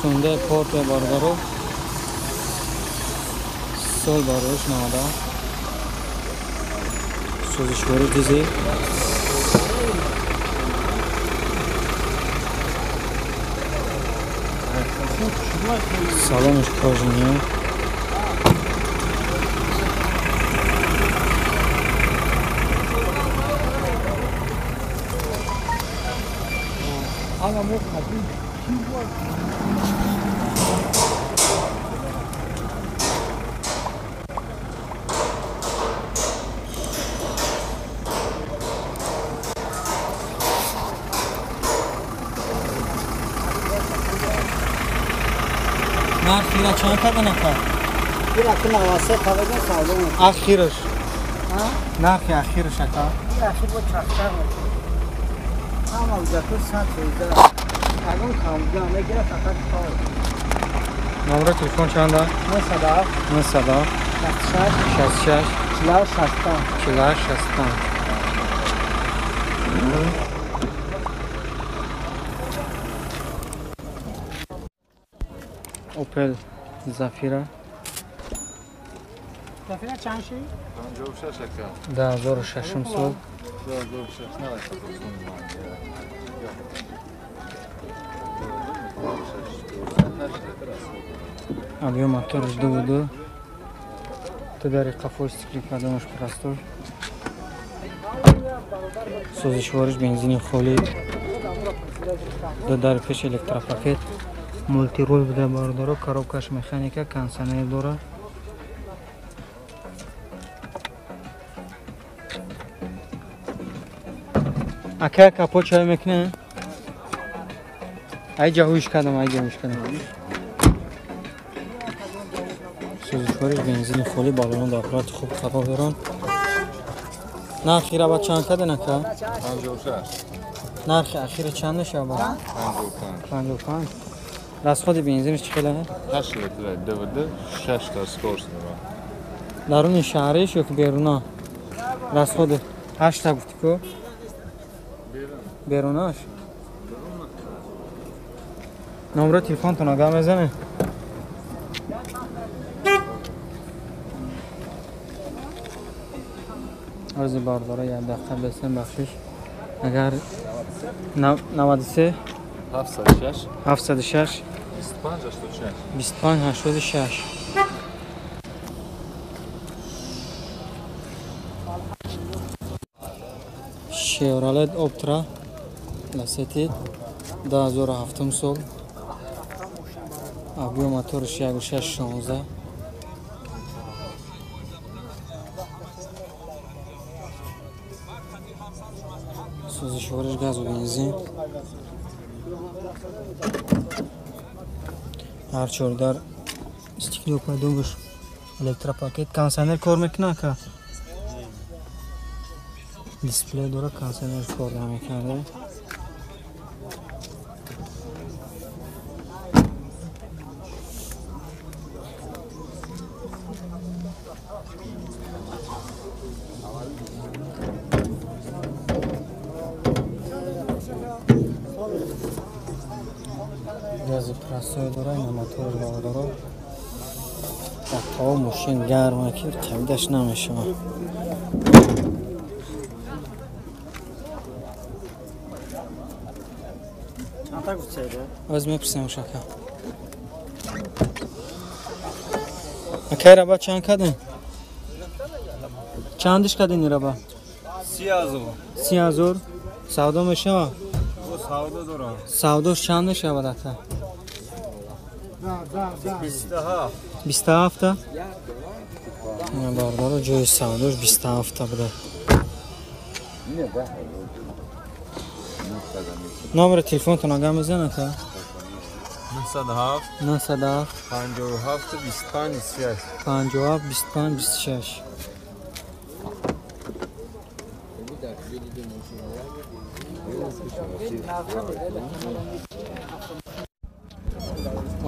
Hyundai Port бародаро. Сол барош 90. Сӯзишворӣ дизел. Салонаш кожаный. Нархира чанд карда нафар? Ира 93 тавага савдо. Ахираш. Нархи ахираш ака? Ахир бо чахчах мекунад. Ҳама ӯҷато 100 фоиза. Ягон камбуда мегирад, фақат кор. Номери телефон чанда? 97 97 66 66 48 65 48 65. Opel Zafira. Zafira чанд шид? 56 ака. 2006 сол. 2006 не. Объем мотораш 2.2. Тидари қафош стеклоподъемаш простой. Сӯзишвориш бензини холӣ. Ду дари пеш электропакет. Мултирул буда бародаро, коробкаш механика, кондиционер дора. Ака капот чай мекунӣ? Ай ҷаҳуиш кардам, ай ҷаҳуиш кардам. Сӯзишвориш бензини холӣ, баллоно дар ҳолати хуб қарор доранд. Нархи раба чанд карден ака? 56. Нархи ахири чанд мешавад? 55. 55. Расходи бензинаш чӣ хеле? 8 литр ДВД, 6 та скорость дора. Даруни шаҳриш ё ки беруна? Расходи 8 та гуфтӣ ку? Берунаш? Номери телефонтон агар мезанед? Арзи бародаро як дақиқа бесем бахшиш. Агар 93 706 706 25 86 25 86. Chevrolet Optra Lacetti 2007 сол. Объем мотораш 1.6 16. Сӯзишвориш газу бензин. Ҳар чор дар стеклоподъемаш электропакет. Кондиционер кор мекунад ака? Дисплей дора, кондиционер кор намекунад. Гази простой дора, ина мотори бародаро. Даққаҳо мошин гарма ки қабидаш намешавад. Чанд гуфтед? Аз мепурсем шака. Акай раба чанд кардем? Чандиш кардин раба? 30,000. 30,000. Савдо мешавад? Савдо дорам. Савдош чанд мешавад ака? 27. 27? Бародаро ҷои савдош 27 буда. Номери телефонтон агар мезанад ака? 907 907 57 25 26. 57 25 26.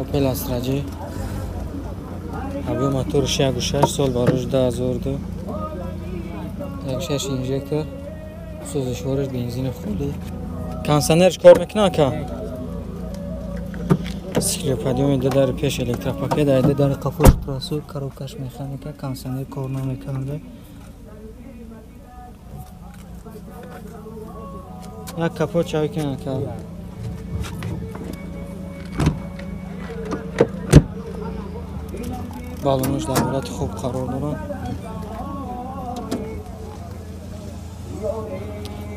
Opel Astra J. Объем мотораш 1.6, сол барош 2002. 1.6 инжектор. Сӯзишвориш бензини холӣ. Кондиционерш кор мекунад ака? стеклоподъём ду дар пеш электропакет, ай ду дар қафош прасу, коробкаш механика, кондиционер кор намекарда. Як капот чавӣ кунад ка. Баллонаш дар ҳолати хуб қарор дорад.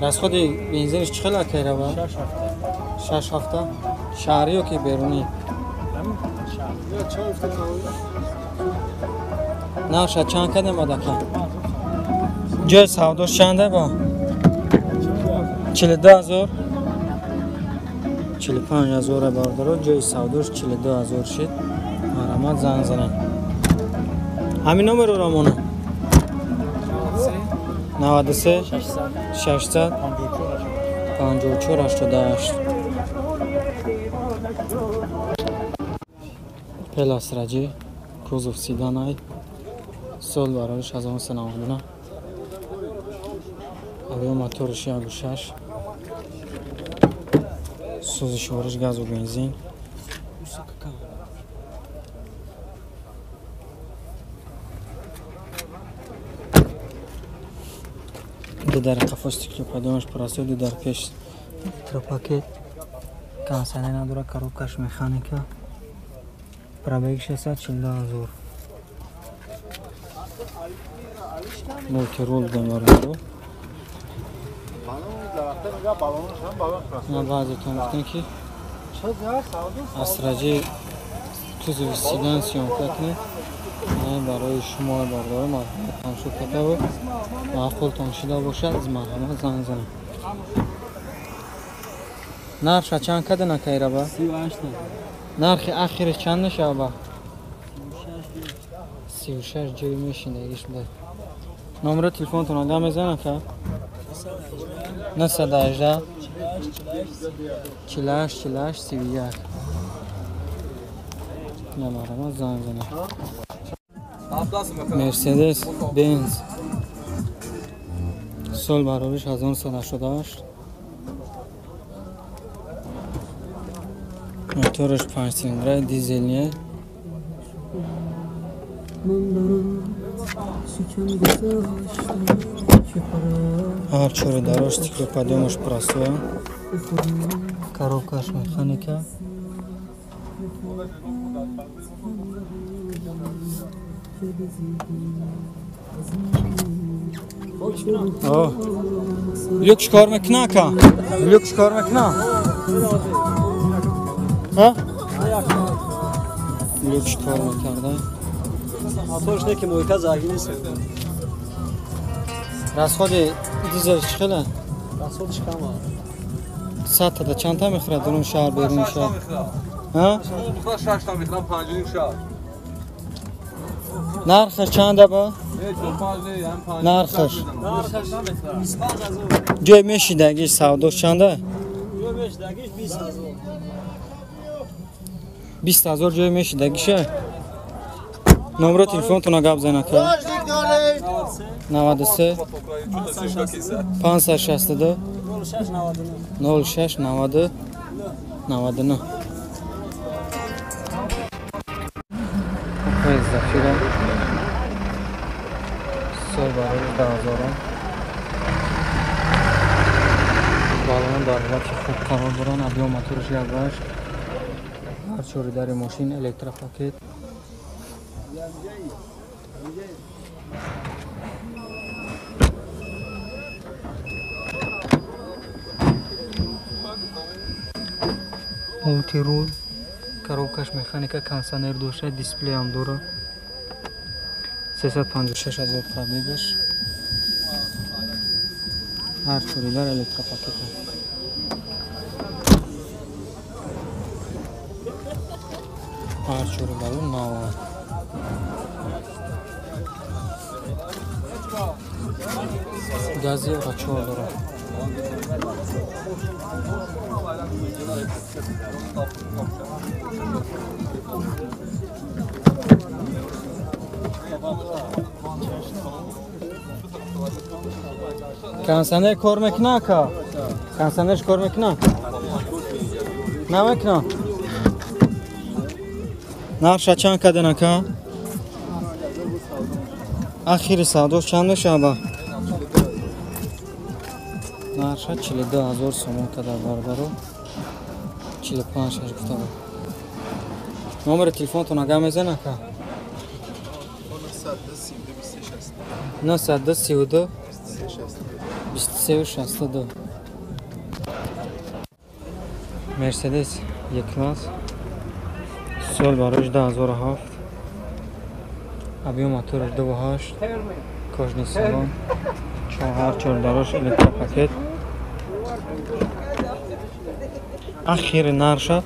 Расходи бензинаш чӣ хел акай рава? 6 ҳафта. Шаҳрӣ ё ки берунӣ? Нарша чанд кадем адака? Ҷои савдош чанде ба? 42,000. 45,000 бардоро, ҷои савдош 42,000 шид. Марҳамат занг занед. Ҳамин номерро рамона? 93 654 88. Пеласраҷи кузов седанай, сол барои 1999, авио моториш 1.6, сӯзишвориш газу бензин. Ду дар қафо стеклоподъёмаш прасо, ду дар пеш электропакет, кондиционер надорад, коробкаш механика, пробег 642,000. Мултирул бемаро. На баъзетон гуфтем ки асраҷи кузови седан съёмка кунед. Барои шумо бардора марҳамат тамошо карда буд. Маъқултон шида бошад, аз марҳамат занг занед. Нархша чанд кадена кайраба? 38. Нархи ахириш чанд мешава? 36 ҷой мешинагиш буда. Номери телефонтон ага мезанам ка? 918 48 48 31. Марҳамат занг занед. Мерседес Бенз сол барориш 1988, мотораш 5 цилиндра, дизелния. Ҳар чори дарош стеклоподъёмаш прасоя, коробкаш механика. Люк чикор мекуна ака? Люк чикор мекуна? Люк чикор мекарда? Моторш не ки мойка заги нест. Расходи дизел чӣ хела? Расходиш кам аст. Садтада чандта мехӯрад дурун шаҳр, беруни шаҳр? Шашта мехӯрам, 5.5 шаҳр. Нархаш чанда ба? Нархаш ҷой мешидагиш савдош чанда? Ҷой мешидагиш 20,000. 20,000 ҷой мешидагиша? Номро телефонтона гап зана ка? 93 562 06 90 99. Зафира сол барои 10,000. Баллон дар ҳолати хуб қарор доранд. Объём мотораш 1.8, ҳар чори дари мошин электропакет. Мултирул, коробкаш механика, кондиционер дошта, дисплейам дорад. 356,000 пробегаш. Ҳар чори дар электропакет. Ҳар чори баллон нав. Гази Евро 4 дорад. Кондиционер кор мекуна ака? Кондиционерш кор мекуна? Намекуна? Нарша чанд кадан ака? Ахири савдош чанд мешава? Нарша 42 000 сомон када бародаро. 45 аш гуфта буд. Номери телефонтон ага мезан ака? 932 23 62. Мерседес Е-класс сол барош 2007, объем мотораш 2.8, кожный салон, чор дарош электропакет. Ахири нарша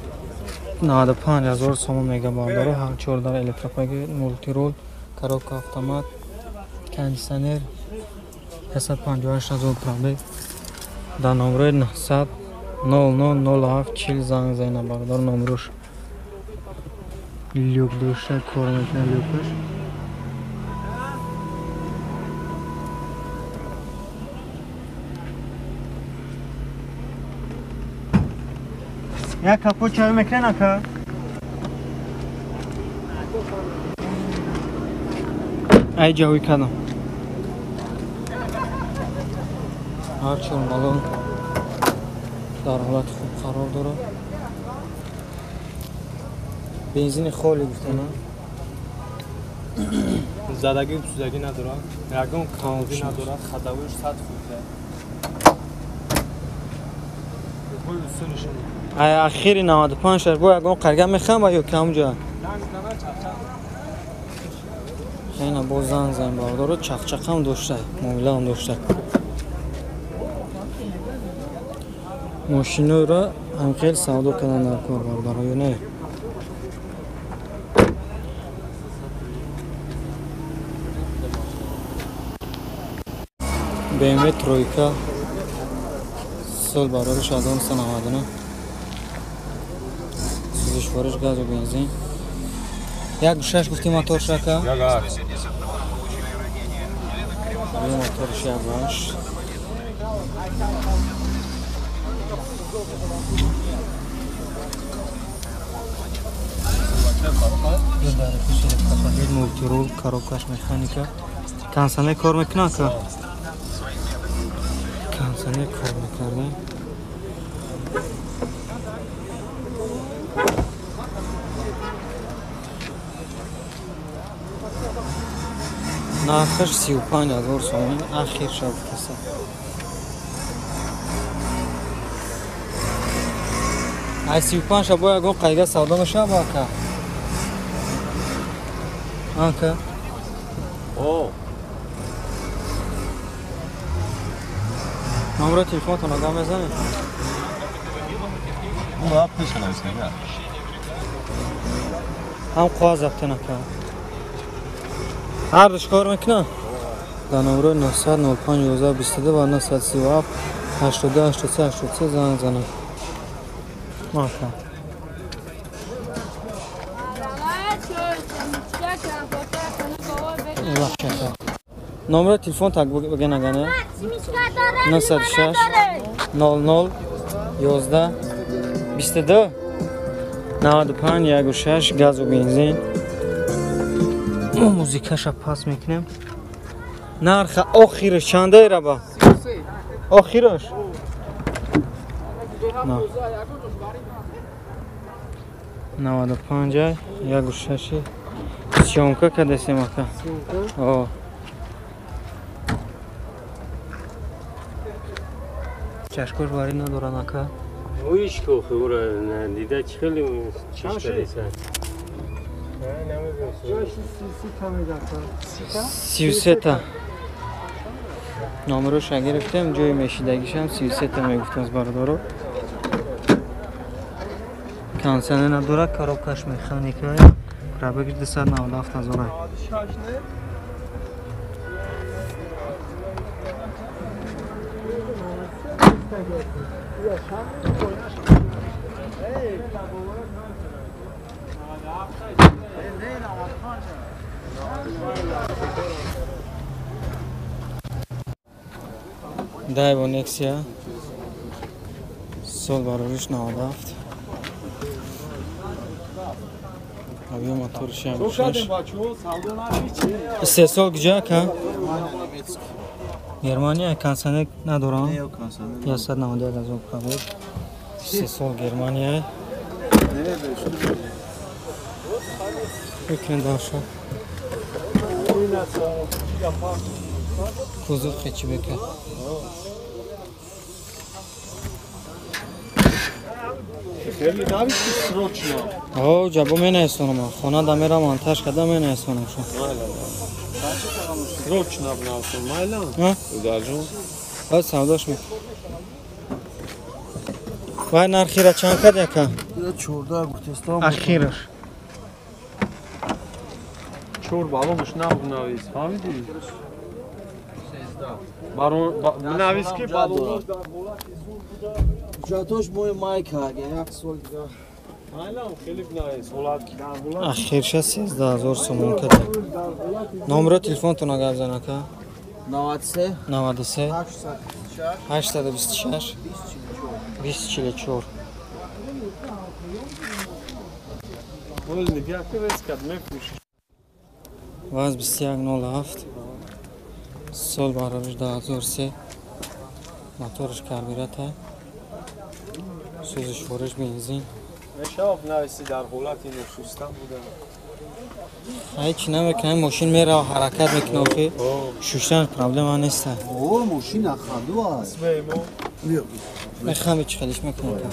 95 000 сомон мега бардоро. Ҳар чор дар электропакет, мултирол, коробка автомат, кондиционер, 158 000 пробег. Дар номрои 900 00 07 40 занг зайна бардор. Номрош люк дошта, кор мекунад люкаш. Як капот чай мекунед ака? Ай ҷавӣ кардам. Ҳар чор балон дар ҳолати хуб қарор дорад. Бензини холи гуфтана. Задагӣ сузагӣ надорад, ягон камбӣ надорад, хадавиш 100 фоиза. Ай ахири 95 шаш бо ягон қарга мехам ё камҷа? Ина боз занг зан бардоро, чақчақам дошта, муомилаам дошта. Мошиноро ҳам хел савдо кардан дар кор бародаро ё не? BMW тройка сол барориш 1999, сӯзишвориш газу бензин. 1.6 гуфти мотор шака? 1.8. Моторш 1.8. Мултирол, коробкаш механика. Кондиционер кор мекунад ка? Кондиционер кор мекарда. Нархаш 35 000 сомон ахир шав каса. Ай 35 ша бо ягон қайга савдо мешава ака? Ака? О. Номери телефонтон ага мезанед? Ҳам қоғаз заптен ака. Ҳар душ кор мекунад? Дар номерои 900 05 11 22 ва 937 82 83 83 занг занед. Маша. Номери телефон так бигин ага не? 906 00 11 22 95 16 газу бензин. Музикаша пас мекунем. Нарха охираш чанде раба? Охираш? 95 16. Съёмка кадесем ака. О. Чашкош вари надоран ака. Ҳеч ко хубра надида чӣ хеле чиш кадеса. 33 та. Номероша гирифтем, ҷои мешидагишам 33 та мегуфтам аз бародаро. Кондиционер надорад, коробкаш механика, пробег 297 000. Дайво Нексия сол барориш 97. Объем моторш 1.6. Истеҳсол куҷо ака? Германия. Кондиционер надорам. 191 000 пробег. Истеҳсол Германия. Бикунед дарша. Кузов хечибека. Хеле навишти срочно. О, ҷабо менависонам. Хона да мерам монтаж карда менависонам шо. Срочно бинависон, майлам. Ударҷон. Баъд савдош мекунам. Вай нархира чанд кард яка? 14 гуфтестам. Ахираш. 4 балонш набинавис, фаҳмидӣ? Баро бинавис ки балонш дар ҳолати зур буда. Ҳуҷҷатош моҳи май кард, як сол дига. Майлам хеле бинавис, ҳолат дар ҳолат. Ахирша 13 000 сомон кард. Номеро телефонтона гап зан ака. 93 93 826 826 2044. Ол нигоҳ ки рескат мефурӯшӣ. Ваз 2107 сол баровиш 2003 моторш карбюратор сӯзишвориш бензин. Мешавад бинависӣ дар ҳолати ношуста буда. Ҳеҷ намекунам, мошин мерава, ҳаракат мекунам, охи шуштан проблема нест. О, мошин ахаду аст. Мехам чӣ хелиш мекунам.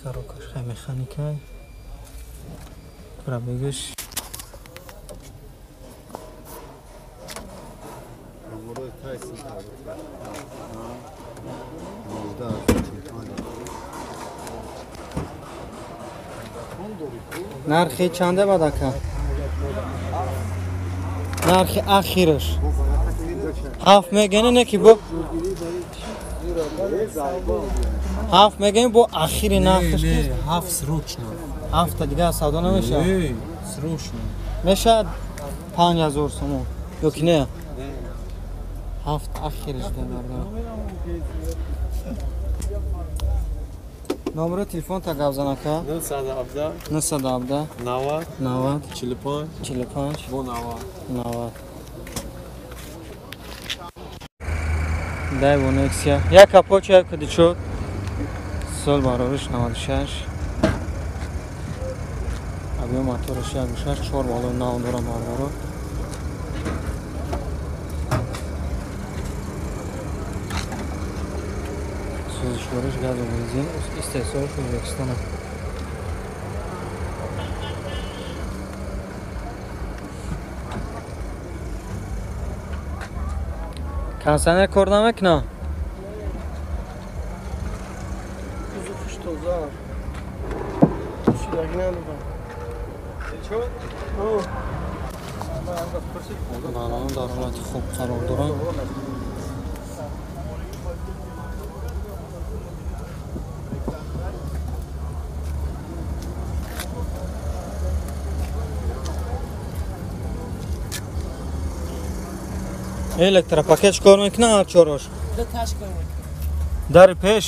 Коробкаш хай механика. Пробегаш нархи чанде бад ака? Нархи ахираш ҳафт мегӯяне, не ки бо ҳафт мегӯем, бо ахири нархаш ҳафт срочно. Ҳафта дигар савдо намешавад? Срочно. Мешавад 5000 сомон ё ки не? Ҳафт ахираш бардор. Номеро телефонта гап зан ака. 917 917 90 90 45 45 бо 90 90. Дай Нексия. Як капот як куди шуд. Сол баровиш 96. Объем мотораш 1.6, 4 баллон нав дорам бардаро. Сӯзишвориш газу бензин, истеҳсолаш Ӯзбекистон. Кондиционер кор намекунад? Кузовш тоза. Шудагӣ надорам. Балон дар ҳолати хуб қарор доранд. Электропакет чикор мекунад ҳар чорош? Дари пеш?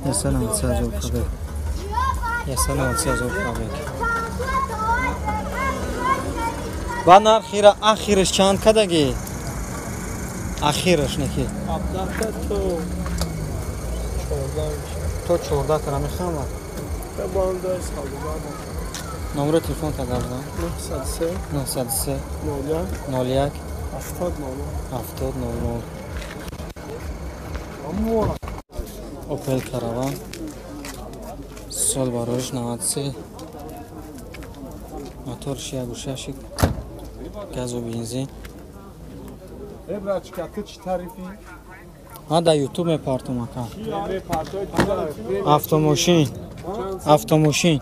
193 000 пробег. 193 000 пробег. Ба нархира ахираш чанд кадаги? Ахираш неки? 17 то 14. То 14 тара мехоҳам. Номеро телефон та гап зан. 903 903 01 01 70 00 70 00. Opel Caravan сол бароиш 93 моторш 1.6 газу бензин. Брачка, ту чӣ тарифӣ? Ман дар ютуб мепартом ака. Автомошин. Автомошин.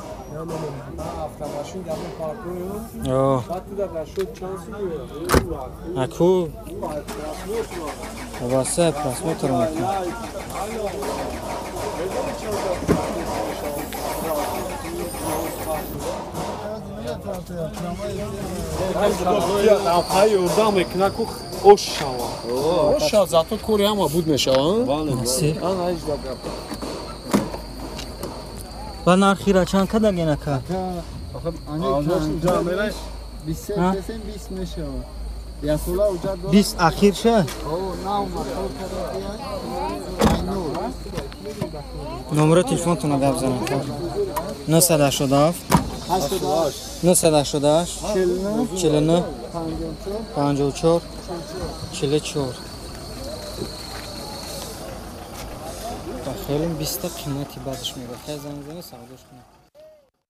Аку васе просмотр мекунам. Ёрдам мекунад ку ош шава. Ош шава, зато кори ҳама буд мешава. Ба нархира чанд кадаген ака? Бист ахир ша? Номеро телефонтона гап занам. 987 988 49 54 44. Ба хелем 20 қимати баъдаш мега. Хай занг зане савдош кунам.